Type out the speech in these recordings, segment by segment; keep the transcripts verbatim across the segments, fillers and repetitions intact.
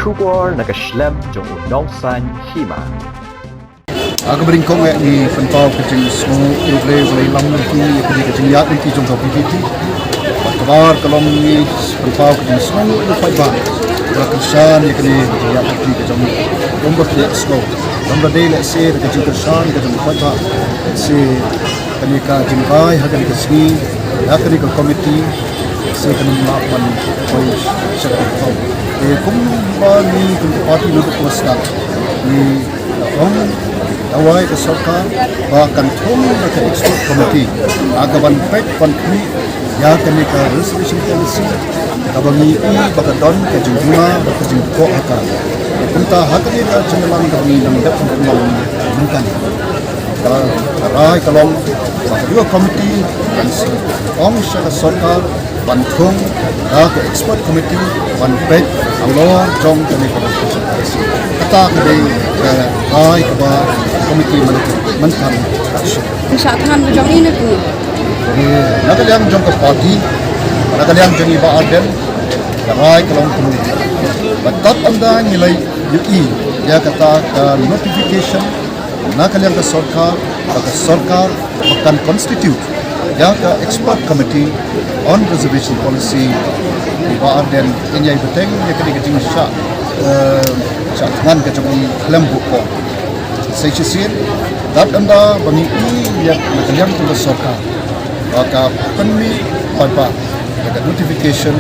Khubor na ka shlem jong u Nongsaiñ Hima. Ha kaba nyngkong eh ngi pynpaw ka jingsngew ïa U Blei ba la ïalam lynti ïa kane ka jingïaid lynti jong ka V P P. Bad kaba ar ka long ngi pynpaw ka jingsngew ïa U Paidbah ba la kyrshan ïa kane ka jingïaid lynti ka jong ngi. Kumba phi la sngew, ym da dei lehse da ka jingkyrshan ka jong U Paidbah, lehse kane ka jingrai ha kane ka sngi ïa kane ka komiti, lehse kan ym lah ban poi sha ka kong. Te kumba ngi kum ka party North East Coast ngi la ong, la wai ka sorkar ba kan thung da ka expert committee ha kaban peit ban khmih ïa kane ka reservation policy kaba ngi i ba ka don ka jingduna bad ka jingkoh ha ka. Kumta ha kane ka jingïalang kaba ngi dang dep ban long mynta, ka rai ka long ba ka dei ka komiti kan sa ong sha ka sorkar ban thung da ka expert committee ban peit halor jong kane ka reservation policy. Kata ka dei ka rai kaba komiti mynta mynta ka shu. Shah thngan ba jong i na tu. Na ka liang jong ka party, na ka liang jong i Bah Ardent, ka rai ka long kumne. Ba tad ynda ngi la ïohi ïa kata ka notification na ka liang ka sorkar, ba ka sorkar ba kan constitute ïa ka expert committee on reservation policy, i Bah Ardent in ïai bteng ïa kane ka jingshah, eh, shah thngan ka jong i khlem buh por. Sa shisien, tad ynda ba ngi i ïa na ka liang ka sorkar ba ka pynmih paidbah ïa ka notification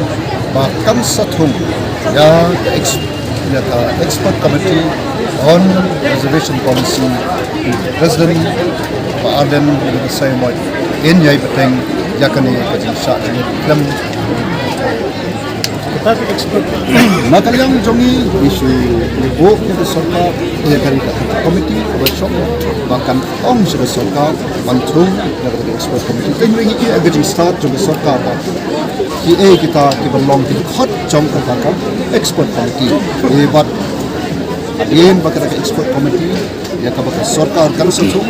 ba kan sa thung ïa ka ex-, ïa ka expert committee on reservation policy, President Bah Ardent ïa ka Saymoi in ïai bteng ïa kane ka jingshah jingit khlem. Na ka liang jong ngi, ngi shu ngi buh ïa ka sorkar, ïa ka, ka committee, ka workshop, ba kan ong sha ka sorkar ban thung ïa ka expert committee. Te ngi ngi ïa ka jingstad jong ka sorkar ba ki ei kita ki ban long ki khot jong ka, ka expert committee. Ïa bad hadien ba ka, ka expert committee ïa kaba ka sorkar kan sa thung.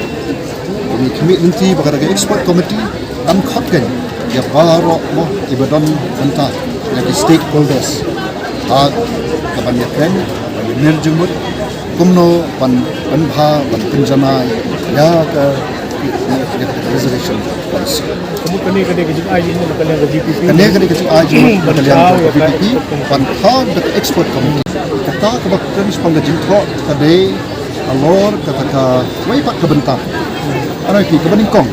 Ngi khmih lynti ba ka, ka expert committee kan khot kein ïa baroh mo i ba don bynta, ïa ki stakeholders. Ha kaban ïakren, ban ïamir jingmut kumno ban pynbha, ban pynjanai ïa ka, ïa ka reservation policy. Kumno kane ka dei ka jingai jingmut na ka liang ka V P P? Kane ka dei ka jingai jingmut na ka liang ka V P P ban khot da ka expert committee. Kata kaba kren shaphang ka jingthoh ka dei halor kata kawei pat ka bynta. Hynrei kaba nyngkong,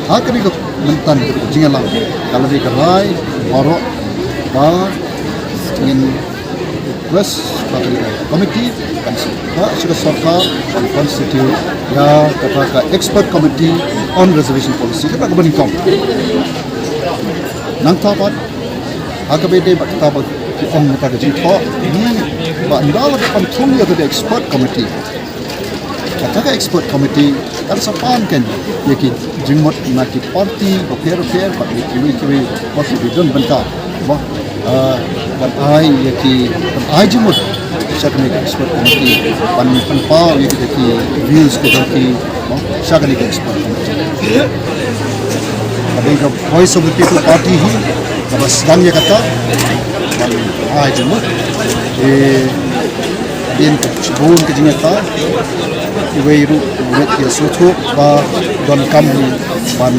ha kane ka bynta ka jingïalang, ka la dei ka rai baroh ba ngin request ba ka committee kan sa, ba sha ka sorkar ban constitute ïa kata ka expert committee on reservation policy, kata kaba nyngkong. Nangta pat, ha kaba ïadei bad kata ba ki ong kata ka jingthoh, ba ynda la dep ban thung ïa ka expert committee, kata ka expert committee kan sa pan kein ïa ki jingmut na ki party bapher bapher bad ïa kiwei kiwei ba ki don bynta, ba, ah, ban ai ïa ki, ban ai jingmut sha kane ka expert committee, ban pynpaw ïa kita ki views ki jong ki, ba, sha kane ka expert committee. Ka dei ka Voice of the People Party hi kaba sdang ïa kata ban ai jingmut. Eh, hadien ka shibun ka jingïatai, iwei ruh u rit ïa sngewthuh ba donkam hi ban